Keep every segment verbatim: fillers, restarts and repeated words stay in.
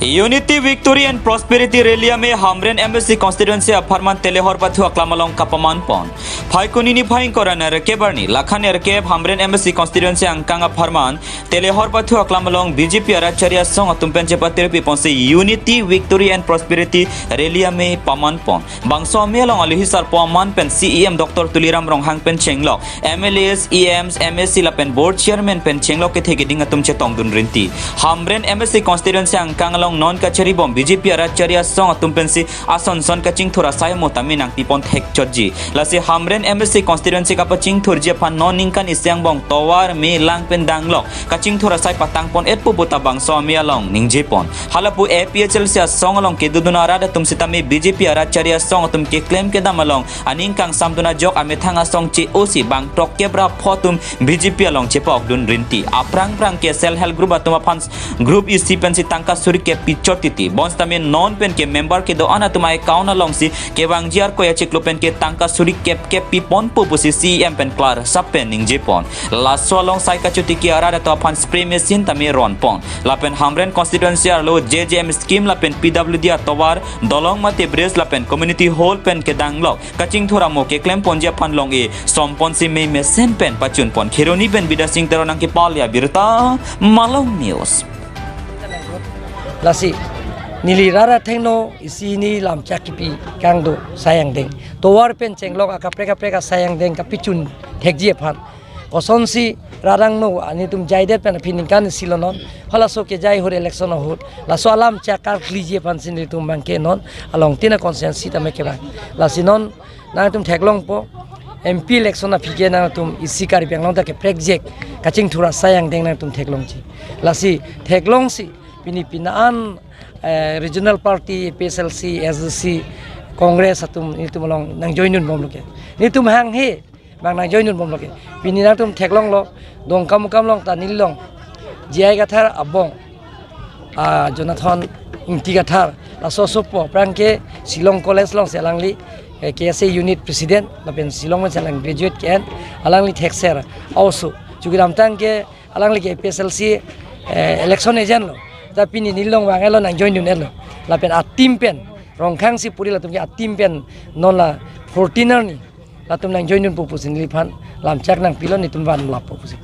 Unity, Victory and Prosperity Rally amei Hamren M A C constituency apharman Telehor pathu aklam along kapaman pon. Phaikuni niphai ingkoi ra nerkep arni, lakhan nerkep Hamren M A C constituency angkang apharman Telehor pathu aklam along B J P arat chari asong atum pen chepatirpi ponsi Unity, Victory and Prosperity Rally amei paman pon. Bangso amei along alohi sarpo aman pen C E M Doctor Tuliram Ronghang pen chenglok M L As, E Ms, M A C lapen board chairman pen chenglok kethe keding atum chetongdun rinti. Hamren M A C constituency angkang along non kachari bom B J P arat chari asong atum pensi ason son kachingthur asai mo tame nangpipon thekchotji. Lasi Hamren M A C constituency kapachingthurji aphan non ningkan isi angbong tovar me lang pen danglok kachingthur asai patang pon-et pu puta bangso amei along ningje pon. Halapu A P H L C asong along kedodun arat atum sitame B J P arat chari asong atum keklem kedam along aning kangsamdun ajok amethang asong che-osi bang throk kep ra pho atum B J P along chepokdun rinti. Aphrang phrang ke self help group atum aphan group isi pensi tangka suri kep pichot titi. Bonsitame non pen ke member kedo-an atum a-account alongsi kevangji arkoi achiklo pen ke tangka suri kep kep pipon pu pusi C E M pen klar sap pen ningje pon. Laso along sai kachotiki arat atum aphan spray machine tame ron pon. Lapen Hamren constituency arlo J J M scheme lapen P W D atovar, dolong mate bridge lapen community hall pen kedanglok kachingthur amo keklem ponji aphan long-e som ponsi mei mesen pen pachun pon. Kheroni pen Bidya Sing Teron nangkepale abirta, Malong News. Lasi neli rat athengno isi hini lamchak kipi kangdo sai angdeng. Tovar pen chenglok akaprek kaprek asai angdeng kapichun thekji aphan. Kosonsi rat angno, ah, netum jaidet pen aphi ningkan isi lo non. Halaso kejai ahut election ahut, laso alamchak karkliji aphansi netum bangke non along tina constituency tame kevang. Lasi non nangtum theklongpo, M P election aphi ke nangtum isi Karbi Anglong ta keprekjek kachingthur asai angdeng nangtum theklongji. Lasi theklongsi pini pina an, eh, regional party, A P H L C, S D C, Congress atum netum along nangjoindun bomlo ke. Netum hanghe bang nangjoindun bomlo ke. Pini nangtum theklonglo, Dongkamukam along ta neli long J I Kathar abong, ah, Jonathan Ingti Kathar, laso sopo aphrang ke Shillong College alongsi alangli, eh, K S A unit president, lapen Shillong pensi alang graduate ke-en, alangli thekser a-oso. Chukidamtang ke alangli ke A P H L C, eh, election agent lo. Ta pini neli long vang-etlo, nangjoindun-etlo. Lapen a-team pen, Rongkhang si puri latum ke a-team pen non la fourteen arni latum nangjoindunpo pusi neliphan lamchak nangpilo, netum vanlappo pusi.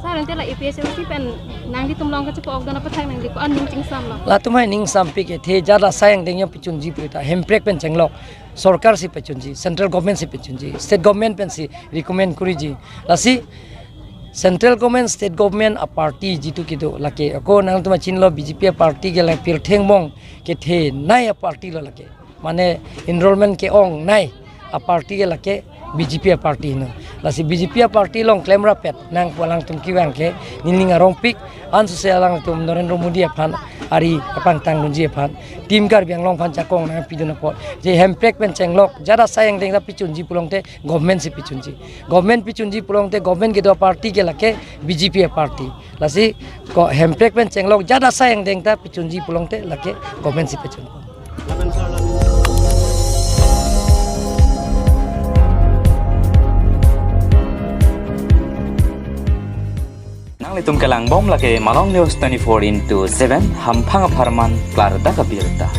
Sir, ante la A P H L C pen nanglitum along kachepokdun apathak nangli ko-an ning chingsamlo? Latum hai ning sampik ethe, jat asai angdeng pichunji pu ta Hemprek pen chenglok sorkar si pachunji, central government si pachunji, state government pensi recommend kuriji. Lasi central government, state government a-party jitu kedo lake, ako nangtum chinilo, B J P a-party ke la pirthe angbong kethenei a-party lo lake. Mane enrollment ke-ongnei a-party ke lake B J P a-party heno. Lasi B J P a-party along klem rapet nang pu alangtum kevang ke nening arongpik, ansose alangtum Narendra Modi aphan ari apangtangdunji aphan, Team Karbi Anglong aphan jakong nangpidun apot, je Hemprek pen chenglok jat asai angdeng ta pichunji pulote government si pichunji. Government pichunji pulote government kedo a-party ke lake B J P a-party. Lasi ko Hemprek pen chenglok jat asai angdeng ta pichunji pulote lake government si pichun. Nanglitum kelang bom lake Malong News twenty-four into seven, hamphang apharman klardak abirta.